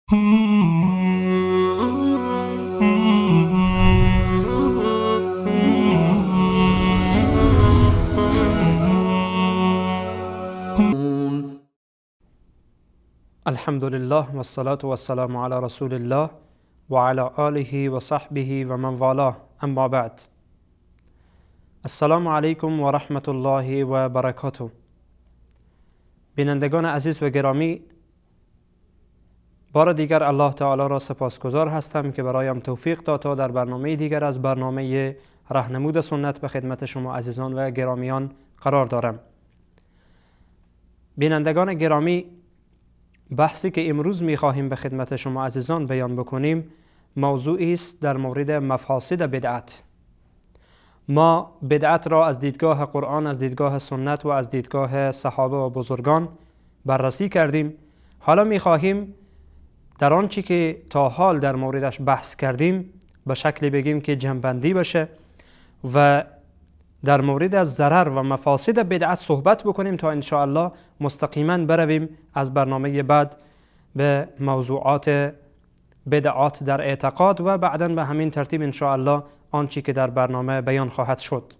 الحمد لله و الصلاة و السلام علی رسول الله و علی آله و صحبه و من والاه، اما بعد. السلام علیکم و رحمت الله و برکاته. بینندگان عزیز و گرامی، بار دیگر الله تعالی را سپاسگزار هستم که برایم توفیق داد تا در برنامه دیگر از برنامه رهنمود سنت به خدمت شما عزیزان و گرامیان قرار دارم. بینندگان گرامی، بحثی که امروز می‌خواهیم به خدمت شما عزیزان بیان بکنیم موضوعی است در مورد مفاسد بدعت. ما بدعت را از دیدگاه قرآن، از دیدگاه سنت و از دیدگاه صحابه و بزرگان بررسی کردیم. حالا می‌خواهیم در آنچه که تا حال در موردش بحث کردیم به شکلی بگیم که جنبندی بشه و در مورد از ضرر و مفاسد بدعت صحبت بکنیم تا انشاءالله مستقیما برویم از برنامه بعد به موضوعات بدعات در اعتقاد و بعدا به همین ترتیب انشاءالله آنچه که در برنامه بیان خواهد شد.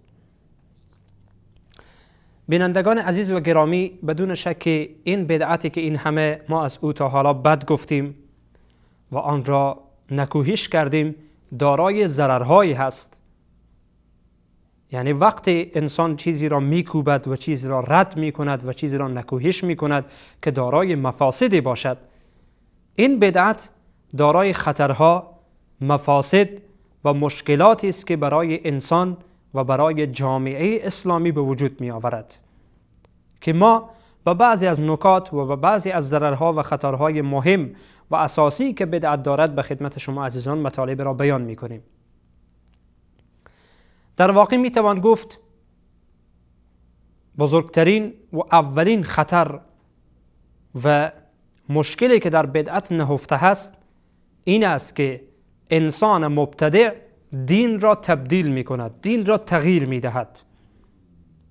بینندگان عزیز و گرامی، بدون شک این بدعتی که این همه ما از او تا حالا بد گفتیم و آن را نکوهش کردیم دارای ضررهایی هست. یعنی وقتی انسان چیزی را میکوبد و چیزی را رد میکند و چیزی را نکوهش میکند که دارای مفاسدی باشد، این بدعت دارای خطرها، مفاسد و مشکلاتی است که برای انسان و برای جامعه اسلامی به وجود می آورد که ما با بعضی از نکات و با بعضی از ضررها و خطرهای مهم و اساسی که بدعت دارد به خدمت شما عزیزان مطالب را بیان می کنیم. در واقع می توان گفت بزرگترین و اولین خطر و مشکلی که در بدعت نهفته است این است که انسان مبتدع دین را تبدیل می کند، دین را تغییر می دهد.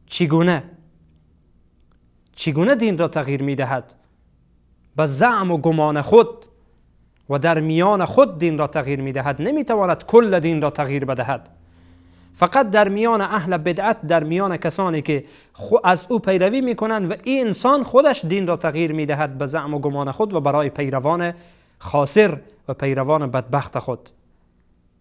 چگونه؟ چگونه دین را تغییر می دهد؟ به زعم و گمان خود و در میان خود دین را تغییر می دهد. نمی تواند کل دین را تغییر بدهد. فقط در میان اهل بدعت، در میان کسانی که از او پیروی می کنند و این انسان خودش دین را تغییر می دهد به زعم و گمان خود و برای پیروان خاسر و پیروان بدبخت خود.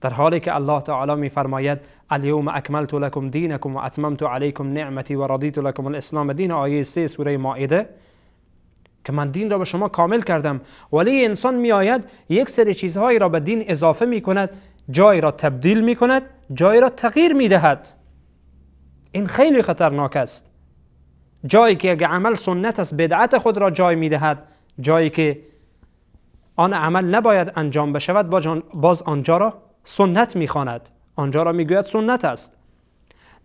در حالی که الله تعالی می فرماید الیوم اکملت لکم دینکم و اتممت علیکم نعمتی و رضیت لکم الاسلام دین، آیه 3 سوره مائده، که من دین را به شما کامل کردم. ولی انسان می آید یک سری چیزهایی را به دین اضافه می کند، جای را تبدیل می کند، جای را تغییر می دهد. این خیلی خطرناک است. جایی که اگه عمل سنت است بدعت خود را جای می دهد، جایی که آن عمل نباید انجام بشود باز آنجا را سنت میخواند، آنجا را میگوید سنت است.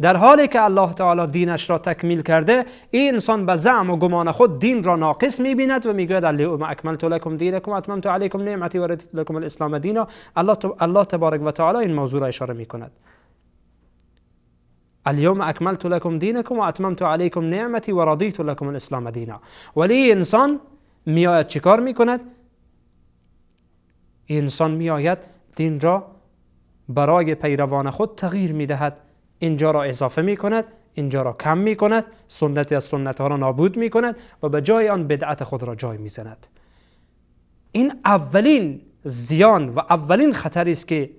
در حالی که الله تعالی دینش را تکمیل کرده، این انسان به زعم و گمان خود دین را ناقص میبیند و میگوید الیوم اکملت لکم دینکم اتممت علیکم نعمتی و رضیت لکم الاسلام دینا. الله تبارک و تعالی این موضوع را اشاره میکند. الیوم اکملت لکم دینکم و اتممت علیکم نعمتی و رضیت لکم الاسلام دینا. ولی انسان میآید چیکار میکند؟ انسان میآید دین را برای پیروان خود تغییر میدهد، اینجا را اضافه میکند، اینجا را کم میکند، سنتی از سنت ها را نابود میکند و به جای آن بدعت خود را جای میزند. این اولین زیان و اولین خطری است که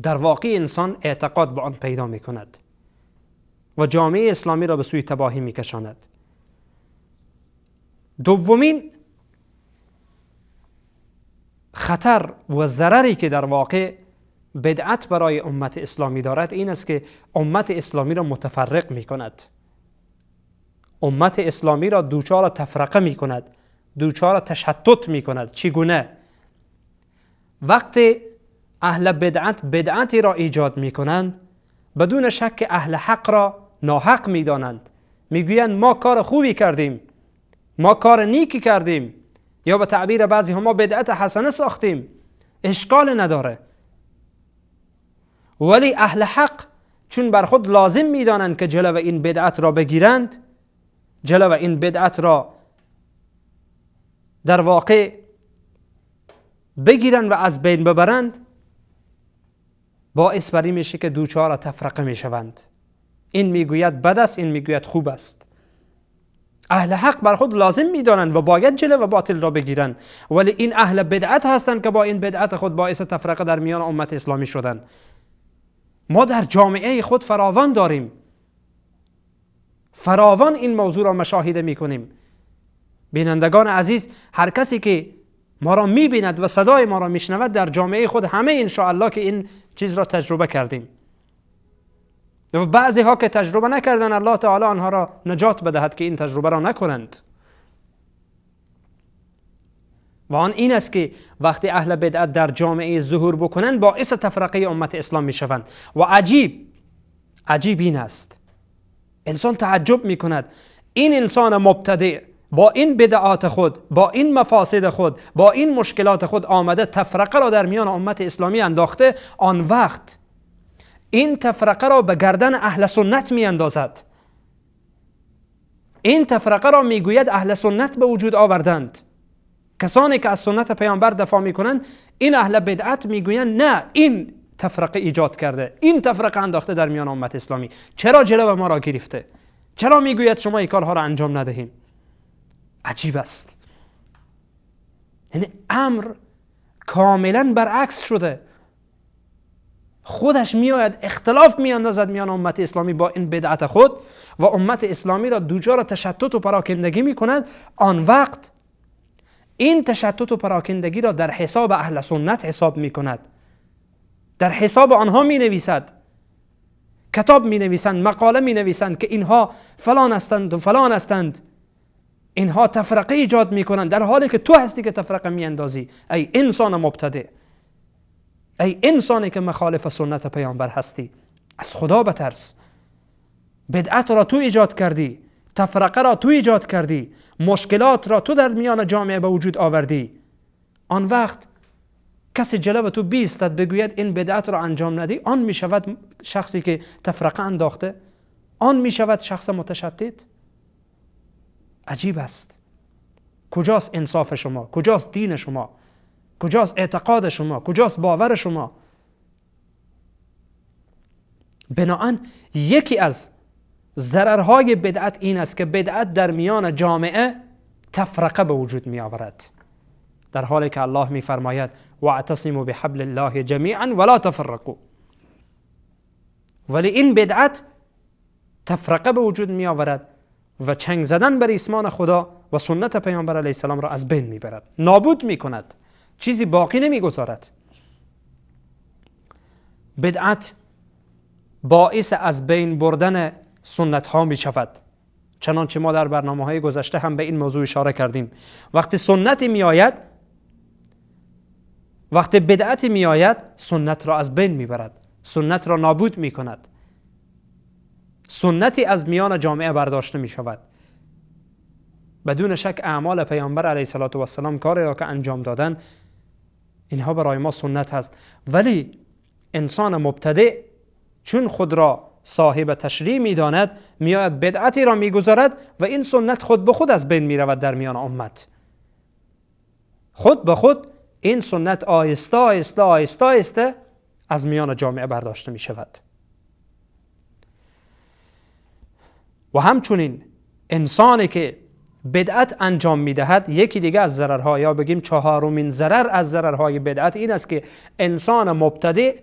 در واقع انسان اعتقاد به آن پیدا میکند و جامعه اسلامی را به سوی تباهی میکشاند. دومین خطر و ضرری که در واقع بدعت برای امت اسلامی دارد این است که امت اسلامی را متفرق می کند، امت اسلامی را دوچار تفرقه می کند، دوچار تشتت می کند. چگونه؟ وقتی اهل بدعت بدعتی را ایجاد می کنند، بدون شک اهل حق را ناحق می دانند، می گویند ما کار خوبی کردیم، ما کار نیکی کردیم، یا به تعبیر بعضی ها ما بدعت حسنه ساختیم، اشکال نداره. ولی اهل حق چون بر خود لازم میدانند که جلو این بدعت را بگیرند، جلو این بدعت را در واقع بگیرند و از بین ببرند، باعث بر این میشه که دوچار تفرقه میشوند. این میگوید بد است، این میگوید خوب است. اهل حق بر خود لازم میدانند و باید جلو و باطل را بگیرند، ولی این اهل بدعت هستند که با این بدعت خود باعث تفرقه در میان امت اسلامی شدند. ما در جامعه خود فراوان داریم، فراوان این موضوع را مشاهده میکنیم. بینندگان عزیز، هر کسی که ما را میبیند و صدای ما را میشنود در جامعه خود همه انشاءالله که این چیز را تجربه کردیم و بعضی ها که تجربه نکردن الله تعالی آنها را نجات بدهد که این تجربه را نکنند. و آن این است که وقتی اهل بدعت در جامعه ظهور بکنند باعث تفرقه امت اسلام میشوند. و عجیب این است، انسان تعجب میکند، این انسان مبتدع با این بدعات خود، با این مفاسد خود، با این مشکلات خود آمده تفرقه را در میان امت اسلامی انداخته. آن وقت این تفرقه را به گردن اهل سنت می اندازد. این تفرقه را می گوید اهل سنت به وجود آوردند. کسانی که از سنت پیامبر دفاع می کنند، این اهل بدعت می گویند نه، این تفرقه ایجاد کرده، این تفرقه انداخته در میان امت اسلامی. چرا جلو ما را گرفته؟ چرا می گوید شما این کارها را انجام ندهیم؟ عجیب است. یعنی امر کاملا برعکس شده. خودش میآید اختلاف میاندازد میان امت اسلامی با این بدعت خود و امت اسلامی را دوچار تشتت و پراکندگی میکند. آن وقت این تشتت و پراکندگی را در حساب اهل سنت حساب میکند، در حساب آنها مینویسد، کتاب مینویسند، مقاله مینویسند که اینها فلان هستند و فلان هستند، اینها تفرقه ایجاد میکنند، در حالی که تو هستی که تفرقه میاندازی ای انسان مبتدع، ای انسانی که مخالف سنت پیامبر هستی. از خدا بترس. بدعت را تو ایجاد کردی، تفرقه را تو ایجاد کردی، مشکلات را تو در میان جامعه به وجود آوردی. آن وقت کسی جلو تو بیستد بگوید این بدعت را انجام ندی، آن میشود شخصی که تفرقه انداخته، آن میشود شخص متشدد. عجیب است. کجاست انصاف شما؟ کجاست دین شما؟ کجاست اعتقاد شما؟ کجاست باور شما؟ بناهن یکی از ضررهای بدعت این است که بدعت در میان جامعه تفرقه به وجود می آورد، در حالی که الله می فرماید واعتصموا بحبل الله جمیعا ولا تفرقوا. ولی این بدعت تفرقه به وجود می آورد و چنگ زدن بر ایمان خدا و سنت پیامبر علیه السلام را از بین می برد، نابود می کند، چیزی باقی نمی گذارد. بدعت باعث از بین بردن سنت ها می شود، چنانچه ما در برنامه های گذشته هم به این موضوع اشاره کردیم. وقتی سنتی می آید، وقتی بدعتی می آید، سنت را از بین می برد، سنت را نابود می کند، سنتی از میان جامعه برداشته می شود. بدون شک اعمال پیامبر علیه السلام، کاری را که انجام دادن، اینها برای ما سنت هست. ولی انسان مبتدع چون خود را صاحب تشریع میداند، میآید بدعتی را میگذارد و این سنت خود به خود از بین میرود در میان امت. خود به خود این سنت آهسته آهسته آهسته آهسته از میان جامعه برداشته می شود. و همچنین انسانی که بدعت انجام میدهد، یکی دیگه از ضررها، یا بگیم چهارمین ضرر از ضررهای بدعت این است که انسان مبتدع،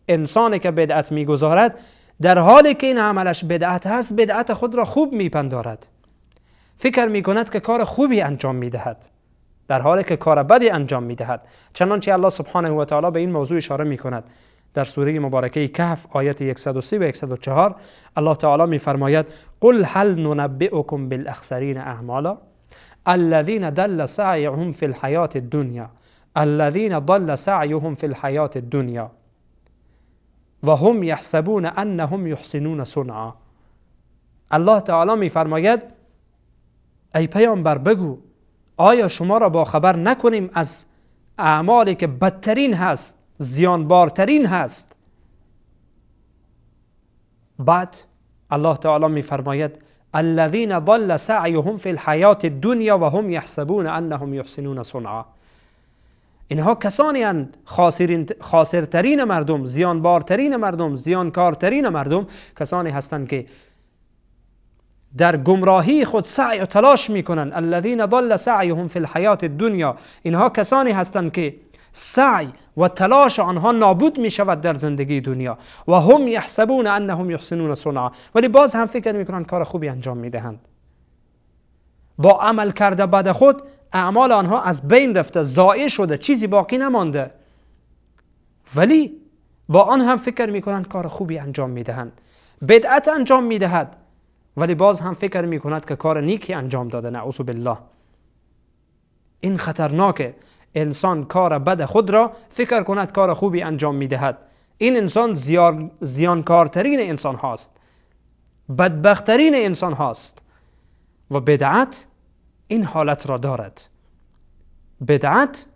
انسانی که بدعت میگذارد، در حالی که این عملش بدعت هست، بدعت خود را خوب میپندارد، فکر میکند که کار خوبی انجام میدهد، در حالی که کار بدی انجام میدهد. چنانچه الله سبحانه و تعالی به این موضوع اشاره میکند در سوره مبارکه کهف آیت 103 و 104. الله تعالی میفرماید قل هل ننبئکم بالاخسرین اعمالا الذین ضل سعیهم فی الحیاة الدنیا الذین ضل سعیهم فی الحیاة الدنیا و هم یحسبون انهم یحسنون صنعا. الله تعالی میفرماید ای پیامبر بگو آیا شما را با خبر نکنیم از اعمالی که بدترین هست، زیانبارترین هست؟ بعد الله تعالی میفرماید الذین ضل سعیهم فی الحیاة الدنیا و هم یحسبون انهم یحسنون صنعا. اینها کسانی اند خاسرترین مردم، زیانبارترین مردم، زیانکارترین مردم، کسانی هستند که در گمراهی خود سعی و تلاش میکنند. الذین ضل سعیهم فی الحیات الدنیا. اینها کسانی هستند که سعی و تلاش آنها نابود می شود در زندگی دنیا. و هم یحسبون انهم یحسنون صنعا. ولی باز هم فکر میکنند کار خوبی انجام میدهند. با عمل کرده بد خود اعمال آنها از بین رفته، ضایع شده، چیزی باقی نمانده، ولی با آن هم فکر میکنند کار خوبی انجام میدهند. بدعت انجام میدهد ولی باز هم فکر میکند که کار نیکی انجام داده. نعوذ بالله. این خطرناکه. انسان کار بد خود را فکر کند کار خوبی انجام میدهد. این انسان زیانکارترین انسان هاست، بدبختترین انسان هاست. و بدعت این حالت را دارد. بدعت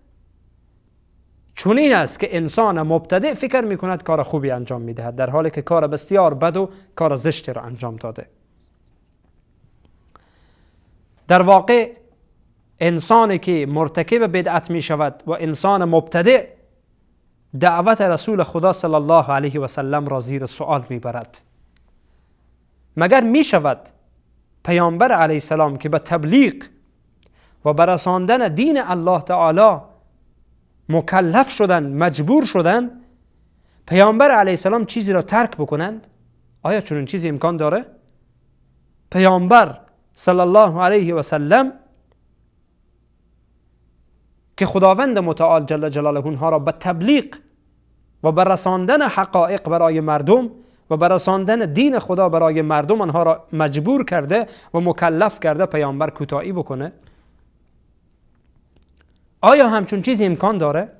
چنین است که انسان مبتدع فکر میکند کار خوبی انجام میدهد، در حالی که کار بسیار بد و کار زشتی را انجام داده. در واقع انسانی که مرتکب بدعت می شود و انسان مبتدع دعوت رسول خدا صلی الله علیه و سلم را زیر سوال می برد. مگر می شود پیامبر علیه السلام که به تبلیغ و برساندن دین الله تعالی مکلف شدن، مجبور شدن، پیامبر علیه السلام چیزی را ترک بکنند؟ آیا چنین چیزی امکان داره؟ پیامبر صلی الله علیه و سلم که خداوند متعال جل جلاله اونها را به تبلیغ و به رساندن حقایق برای مردم و به رساندن دین خدا برای مردم آنها را مجبور کرده و مکلف کرده، پیامبر کوتاهی بکنه؟ آیا همچون چیزی امکان داره؟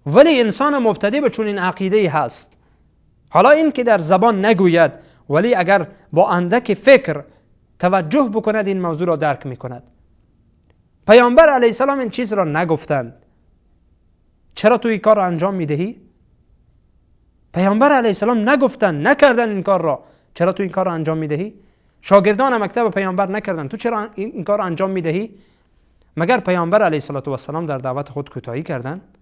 ولی انسان مبتدی به چنین عقیده‌ای هست. حالا این که در زبان نگوید، ولی اگر با اندک فکر توجه بکند این موضوع را درک میکند. پیامبر علیه السلام این چیز را نگفتند. چرا تو این کار را انجام میدهی؟ پیامبر علیه السلام نگفتند، نکردن این کار را. چرا تو این کار را انجام میدهی؟ شاگردان مکتب پیامبر نکردند، تو چرا این کار را انجام میدهی؟ مگر پیامبر علیه السلام در دعوت خود کوتاهی کردند؟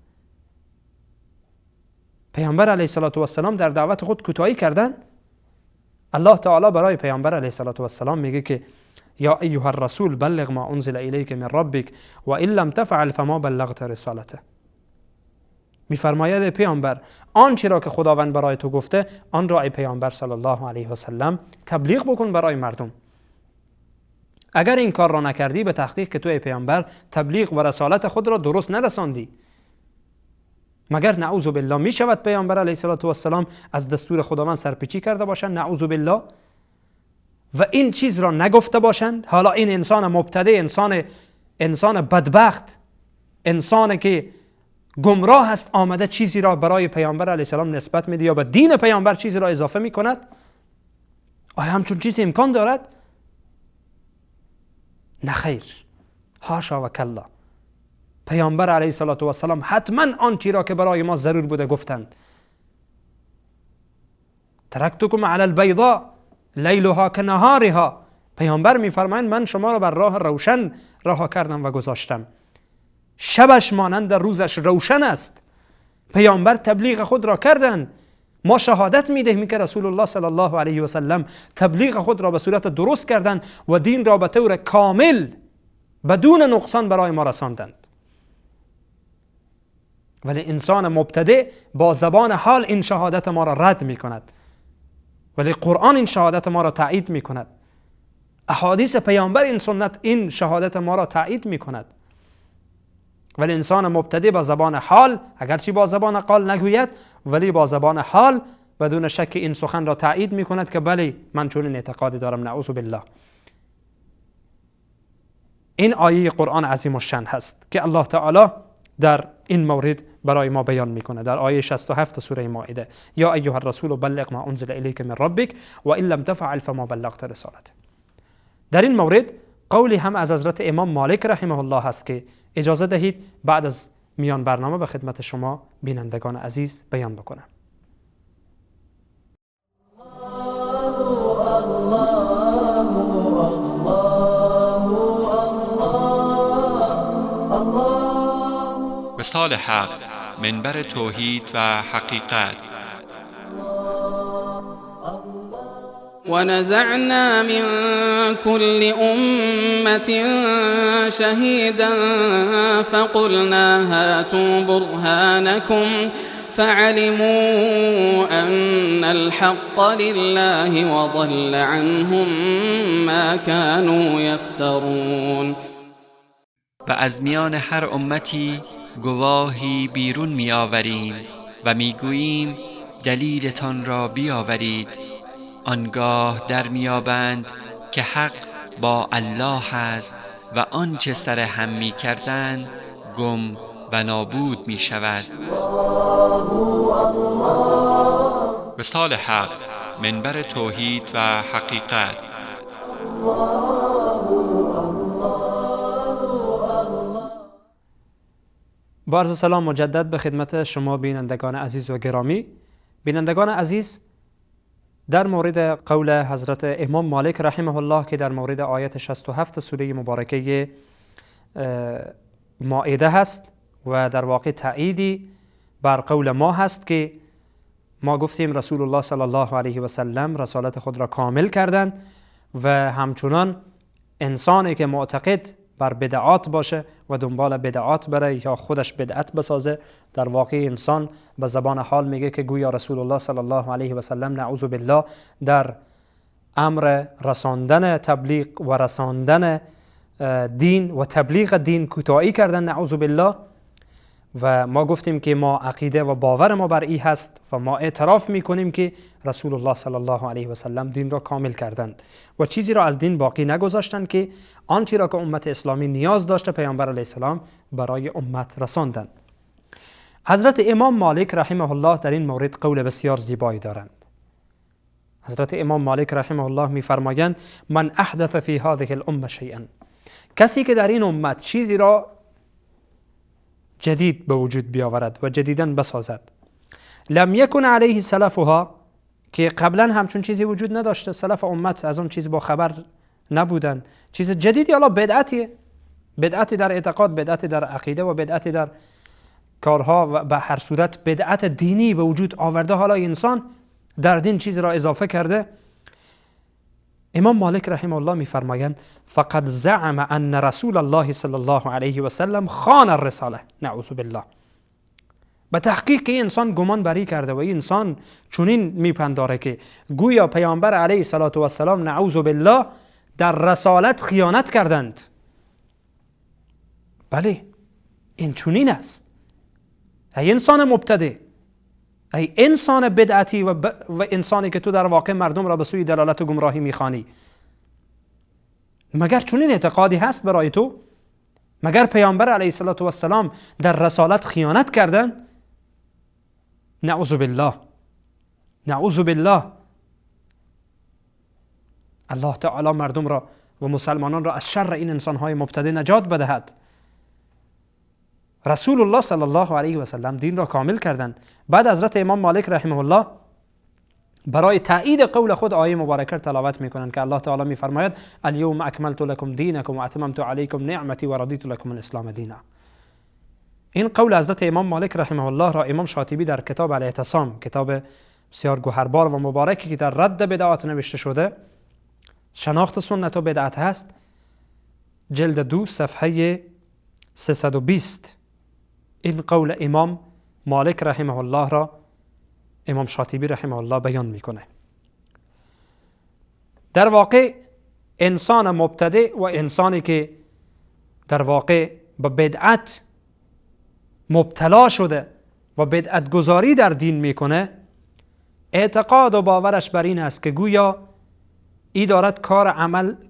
پیامبر علیه السلام در دعوت خود کوتاهی کردند؟ الله تعالی برای پیامبر علیه السلام میگه که یا ایها الرسول بلغ ما انزل الیک من ربک و ان لم تفعل فما بلغت رسالته. میفرماید پیامبر آنچه را که خداوند برای تو گفته آن را ای پیامبر صلی الله علیه و سلم تبلیغ بکن برای مردم. اگر این کار را نکردی به تحقیق که تو ای پیامبر تبلیغ و رسالت خود را درست نرساندی. مگر نعوذ بالله می شود پیامبر علیه السلام از دستور خداوند سرپیچی کرده باشند؟ نعوذ بالله. و این چیز را نگفته باشند. حالا این انسان مبتدع، انسان بدبخت، انسان که گمراه است، آمده چیزی را برای پیامبر علیه السلام نسبت میده یا به دین پیامبر چیزی را اضافه میکند. آیا همچون چیزی امکان دارد؟ نه خیر، حاشا و کلا. پیامبر علیه السلام حتما آن چیزی را که برای ما ضرور بوده گفتند. ترکتکم علی البیضاء لیلها کنهارها. پیامبر میفرمایند من شما را بر راه روشن رها کردم و گذاشتم، شبش مانند روزش روشن است. پیامبر تبلیغ خود را کردند. ما شهادت میدهیم که رسول الله صلی الله علیه و سلم تبلیغ خود را به صورت درست کردند و دین را به طور کامل بدون نقصان برای ما رساندند. ولی انسان مبتدع با زبان حال این شهادت ما را رد میکند، ولی قرآن این شهادت ما را تایید میکند، احادیث پیامبر این سنت این شهادت ما را تایید میکند. ولی انسان مبتدع با زبان حال، اگرچه با زبان قال نگوید، ولی با زبان حال بدون شک این سخن را تایید میکند که بله من چنین اعتقادی دارم، نعوذ بالله. این آیه قرآن عظیم الشأن هست که الله تعالی در این مورد برای ما بیان میکنه در آیه 67 سوره مائده: یا ایها الرسول بلغ ما انزل الیک من ربک و ان لم تفعل فما بلغت رسالته. در این مورد قولی هم از حضرت امام مالک رحمه الله هست که اجازه دهید بعد از میان برنامه به خدمت شما بینندگان عزیز بیان بکنم. الله الله الله الله. وصال حق، منبر توحید و حقیقت. ونزعنا من كل أمة شهيدا فقلنا هاتوا برهانكم فعلموا أن الحق لله وضل عنهم ما كانوا يفترون. و از میان هر امتی گواهی بیرون می آوریم و می گوییم دلیلتان را بیاورید، آنگاه در میابند که حق با الله است و آنچه سر هم می کردند گم و نابود می شود. وصال حق، منبر توحید و حقیقت. با عرض سلام مجدد به خدمت شما بینندگان عزیز و گرامی. بینندگان عزیز، در مورد قول حضرت امام مالک رحمه الله که در مورد آیت 67 سوره مبارکه مائده هست و در واقع تأییدی بر قول ما هست که ما گفتیم رسول الله صلی الله علیه و سلم رسالت خود را کامل کردند و همچنان انسانی که معتقد بر بدعات باشه و دنبال بدعات بره یا خودش بدعت بسازه، در واقع انسان به زبان حال میگه که گویا رسول الله صلی الله علیه و سلم نعوذ بالله در امر رساندن تبلیغ و رساندن دین و تبلیغ دین کوتاهی کردن، نعوذ بالله. و ما گفتیم که ما عقیده و باور ما بر این هست و ما اعتراف میکنیم که رسول الله صلی الله علیه و سلم دین را کامل کردند و چیزی را از دین باقی نگذاشتند که آنچه را که امت اسلامی نیاز داشته پیامبر علیه السلام برای امت رساندند. حضرت امام مالک رحمه الله در این مورد قول بسیار زیبایی دارند. حضرت امام مالک رحمه الله میفرمایند من احدث فی هذه الامه شیئا، کسی که در این امت چیزی را جدید به وجود بیاورد و جدیداً بسازد، لم یکن علیه سلفها، که قبلا همچون چیزی وجود نداشته، سلف امت از اون چیز با خبر نبودند، چیز جدیدی، حالا بدعتیه، بدعتی در اعتقاد، بدعتی در عقیده و بدعتی در کارها و به هر صورت بدعت دینی به وجود آورده، حالا انسان در دین چیز را اضافه کرده. امام مالک رحمه الله میفرمایند فقد زعم ان رسول الله صلی الله علیه و سلم خان الرساله، نعوذ بالله. به تحقیق انسان گمان بری کرده و انسان چنین میپنداره که گویا پیامبر علیه الصلاة والسلام نعوذ بالله در رسالت خیانت کردند. بله، این چنین است. ای انسان مبتدع، ای انسان بدعتی و انسانی که تو در واقع مردم را به سوی دلالت و گمراهی میخوانی، مگر چنین اعتقادی هست برای تو؟ مگر پیامبر علیه الصلاة والسلام در رسالت خیانت کردند؟ نعوذ بالله، نعوذ بالله. الله تعالی مردم را و مسلمانان را از شر این انسانهای مبتدع نجات بدهد. رسول الله صلی الله علیه و سلم دین را کامل کردند. بعد حضرت امام مالک رحمه الله برای تایید قول خود آیه مبارکه تلاوت میکنند که الله تعالی میفرماید الیوم اکملت لکم دینکم و اتممت علیکم نعمتی و رضیت لکم الاسلام دینا. این قول حضرت امام مالک رحمه الله را امام شاطبی در کتاب الاعتصام، کتاب بسیار گوهربار و مبارکی که در رد بدعات نوشته شده، شناخت سنت و بدعت هست، جلد 2 صفحه 320، این قول امام مالک رحمه الله را امام شاطبی رحمه الله بیان میکنه. در واقع انسان مبتدع و انسانی که در واقع به بدعت مبتلا شده و بدعت گذاری در دین میکنه، اعتقاد و باورش بر این است که گویا ای دارد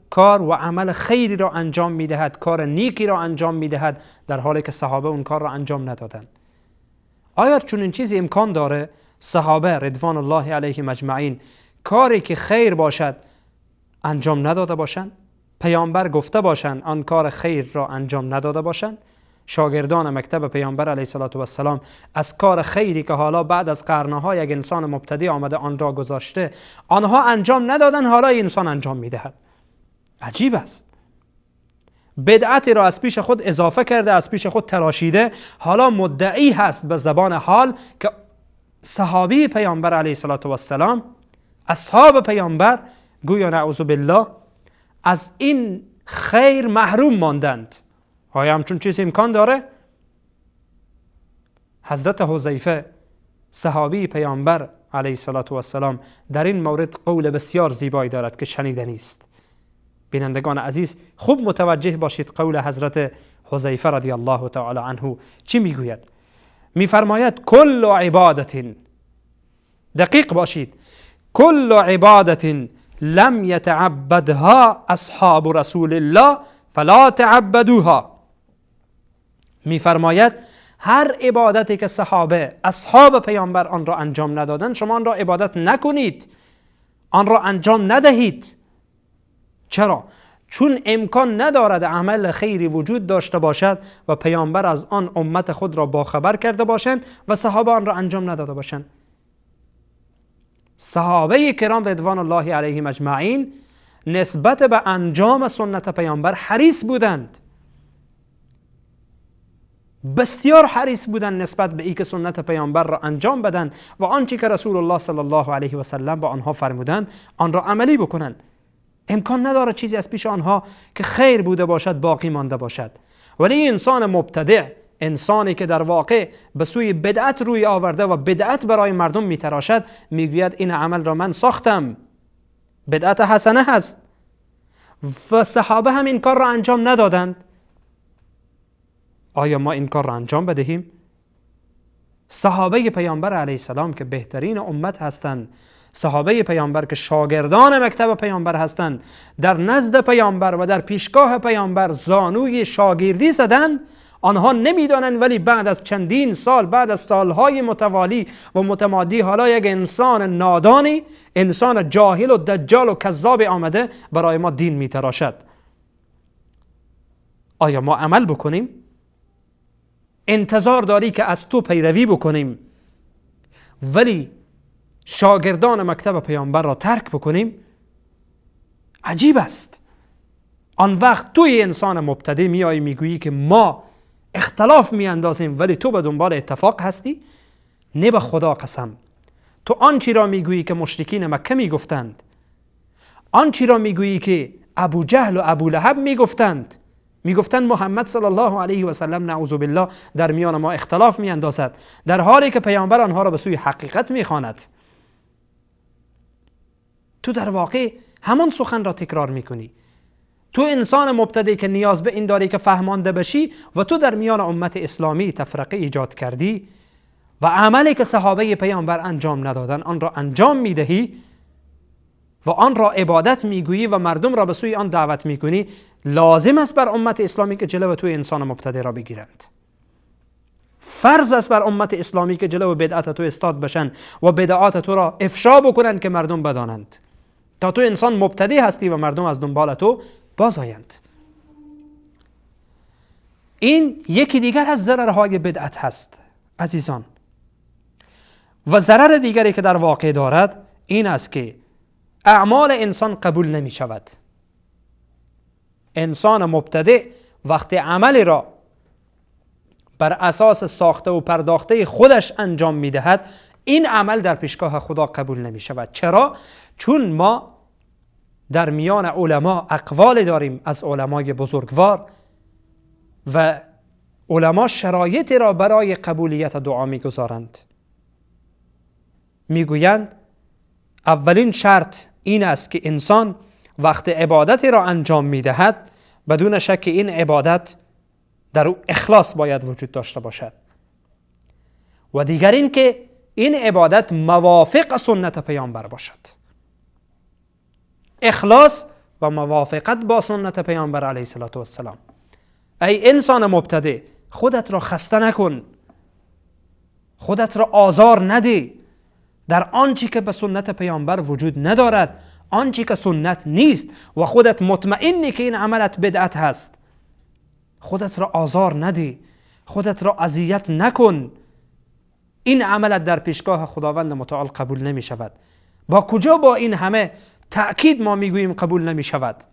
کار و عمل خیری را انجام میدهد، کار نیکی را انجام میدهد، در حالی که صحابه اون کار را انجام ندادند. آیا چون این چیزی امکان داره صحابه رضوان الله علیهم اجمعین کاری که خیر باشد انجام نداده باشند؟ پیامبر گفته باشند آن کار خیر را انجام نداده باشند؟ شاگردان مکتب پیامبر علیه الصلاة والسلام از کار خیری که حالا بعد از قرنها یک انسان مبتدی آمده آن را گذاشته، آنها انجام ندادن، حالا انسان انجام میدهد. عجیب است. بدعتی را از پیش خود اضافه کرده، از پیش خود تراشیده، حالا مدعی هست به زبان حال که صحابی پیامبر علیه الصلاة والسلام، اصحاب پیامبر گویا نعوذ بالله از این خیر محروم ماندند. آیا همچون چیزی امکان داره؟ حضرت حذیفه صحابی پیامبر علیه الصلاة والسلام در این مورد قول بسیار زیبایی دارد که شنیدنی است. بینندگان عزیز خوب متوجه باشید قول حضرت حذیفه رضی الله تعالی عنه چی میگوید. میفرماید کل عبادت، دقیق باشید، کل عبادت لم یتعبدها اصحاب رسول الله فلا تعبدوها. میفرماید هر عبادتی که صحابه اصحاب پیامبر آن را انجام ندادند شما آن را عبادت نکنید، آن را انجام ندهید. چرا؟ چون امکان ندارد عمل خیری وجود داشته باشد و پیامبر از آن امت خود را باخبر کرده باشند و صحابه آن را انجام نداده باشند. صحابه کرام رضوان الله علیهم اجمعین نسبت به انجام سنت پیامبر حریص بودند، بسیار حریص بودند نسبت به اینکه سنت پیامبر را انجام بدن و آنچه که رسول الله صلی الله علیه و سلم با آنها فرمودند آن را عملی بکنند. امکان نداره چیزی از پیش آنها که خیر بوده باشد باقی مانده باشد. ولی انسان مبتدع، انسانی که در واقع به سوی بدعت روی آورده و بدعت برای مردم میتراشد، میگوید این عمل را من ساختم، بدعت حسنه هست و صحابه هم این کار را انجام ندادند. آیا ما این کار را انجام بدهیم؟ صحابه پیامبر علیه السلام که بهترین امت هستند، صحابه پیامبر که شاگردان مکتب پیامبر هستند، در نزد پیامبر و در پیشگاه پیامبر زانوی شاگردی زدند، آنها نمیدانند، ولی بعد از چندین سال، بعد از سالهای متوالی و متمادی، حالا یک انسان نادانی، انسان جاهل و دجال و کذاب آمده برای ما دین میتراشد. آیا ما عمل بکنیم؟ انتظار داری که از تو پیروی بکنیم ولی شاگردان مکتب پیامبر را ترک بکنیم؟ عجیب است. آن وقت توی انسان مبتدی میایی میگویی که ما اختلاف میاندازیم ولی تو به دنبال اتفاق هستی؟ نه، به خدا قسم، تو آنچی را میگویی که مشرکین مکه میگفتند، آنچی را میگویی که ابو جهل و ابو لهب میگفتند، میگفتند محمد صلی الله علیه و سلم نعوذ بالله در میان ما اختلاف میاندازد، در حالی که پیامبر آنها را به سوی حقیقت میخواند. تو در واقع همان سخن را تکرار میکنی. تو انسان مبتدی که نیاز به این داری که فهمانده بشی و تو در میان امت اسلامی تفرقه ایجاد کردی و عملی که صحابه پیامبر انجام ندادن آن را انجام میدهی و آن را عبادت میگویی و مردم را به سوی آن دعوت میکنی. لازم است بر امت اسلامی که جلو توی انسان مبتدی را بگیرند. فرض است بر امت اسلامی که جلو بدعت تو استاد بشن و بدعات تو را افشا بکنند که مردم بدانند تا تو انسان مبتدی هستی و مردم از دنبال تو باز آیند. این یکی دیگر از ضررهای بدعت هست عزیزان. و ضرر دیگری که در واقع دارد این است که اعمال انسان قبول نمی شود. انسان مبتدع وقتی عملی را بر اساس ساخته و پرداخته خودش انجام می دهد، این عمل در پیشگاه خدا قبول نمی شود. چرا؟ چون ما در میان علما اقوال داریم از علمای بزرگوار و علما شرایط را برای قبولیت دعا می گذارند. می گویند اولین شرط این است که انسان وقت عبادت را انجام می دهد بدون شک این عبادت در او اخلاص باید وجود داشته باشد، و دیگر این که این عبادت موافق سنت پیامبر باشد. اخلاص و موافقت با سنت پیامبر علیه الصلاة والسلام. ای انسان مبتدع، خودت را خسته نکن، خودت را آزار نده در آنچه که به سنت پیامبر وجود ندارد، آنچه که سنت نیست و خودت مطمئنی که این عملت بدعت هست. خودت را آزار نده، خودت را اذیت نکن. این عملت در پیشگاه خداوند متعال قبول نمی شود. با کجا با این همه تأکید ما میگوییم قبول نمی شود؟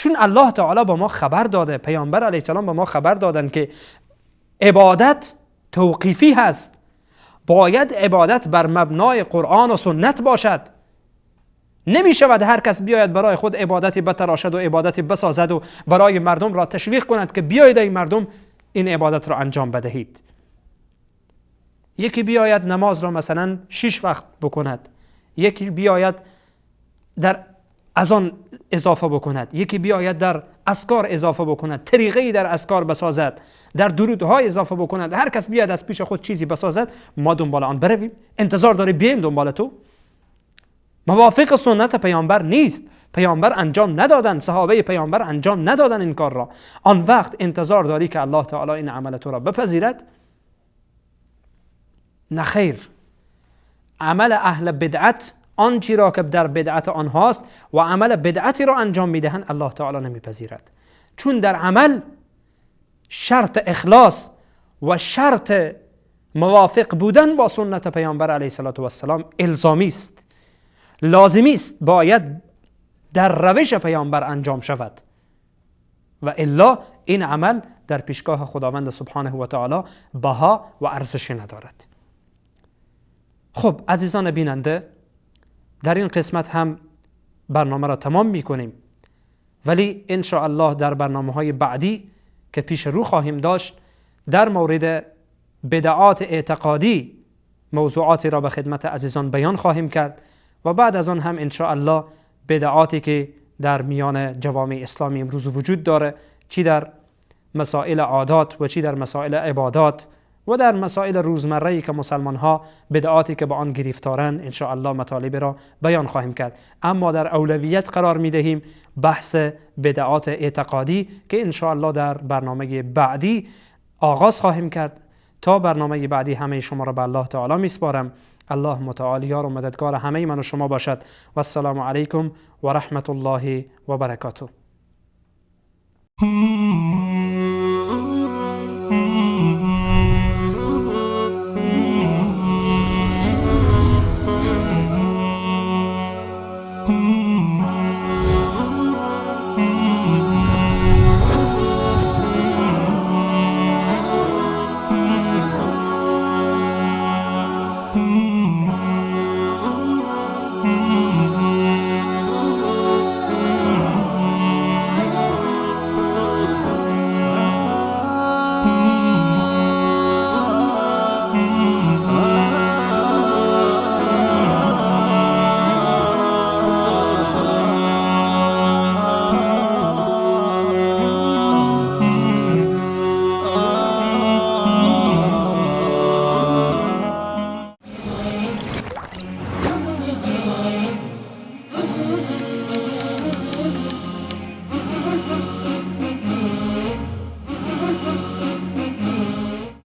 چون الله تعالی با ما خبر داده، پیامبر علیه السلام با ما خبر دادن که عبادت توقیفی هست، باید عبادت بر مبنای قرآن و سنت باشد. نمی شود هر کس بیاید برای خود عبادتی بتراشد و عبادتی بسازد و برای مردم را تشویق کند که بیاید ای مردم این عبادت را انجام بدهید. یکی بیاید نماز را مثلا 6 وقت بکند، یکی بیاید در اذان اضافه بکند، یکی بیاید در اذکار اضافه بکند، طریقه‌ای در اذکار بسازد، در درودهای اضافه بکند. هر کس بیاید از پیش خود چیزی بسازد، ما دنبال آن برویم. انتظار داری بیایم دنبال تو؟ موافق سنت پیامبر نیست. پیامبر انجام ندادن، صحابه پیامبر انجام ندادن این کار را. آن وقت انتظار داری که الله تعالی این عمل تو را بپذیرد؟ نه خیر. عمل اهل بدعت، آنچه را که در بدعت آنهاست و عمل بدعتی را انجام میدهند، الله تعالی نمیپذیرد. چون در عمل شرط اخلاص و شرط موافق بودن با سنت پیامبر علیه الصلاة والسلام الزامی است، لازمی است، باید در روش پیامبر انجام شود و الا این عمل در پیشگاه خداوند سبحانه و تعالی بها و ارزش ندارد. خب عزیزان بیننده، در این قسمت هم برنامه را تمام میکنیم، ولی ان شاء الله در برنامه های بعدی که پیش رو خواهیم داشت در مورد بدعات اعتقادی موضوعاتی را به خدمت عزیزان بیان خواهیم کرد و بعد از آن هم ان شاء الله بدعاتی که در میان جوامع اسلامی امروز وجود داره، چی در مسائل عادات و چی در مسائل عبادات و در مسائل روزمره‌ای که مسلمان ها بدعاتی که با آن گرفتارن، ان شاء الله مطالب را بیان خواهیم کرد. اما در اولویت قرار می دهیم بحث بدعات اعتقادی که ان شاء الله در برنامه بعدی آغاز خواهیم کرد. تا برنامه بعدی همه شما را به الله تعالی می سپارم. الله متعال یار و مددگار همه من و شما باشد. و السلام علیکم و رحمت الله و برکاته.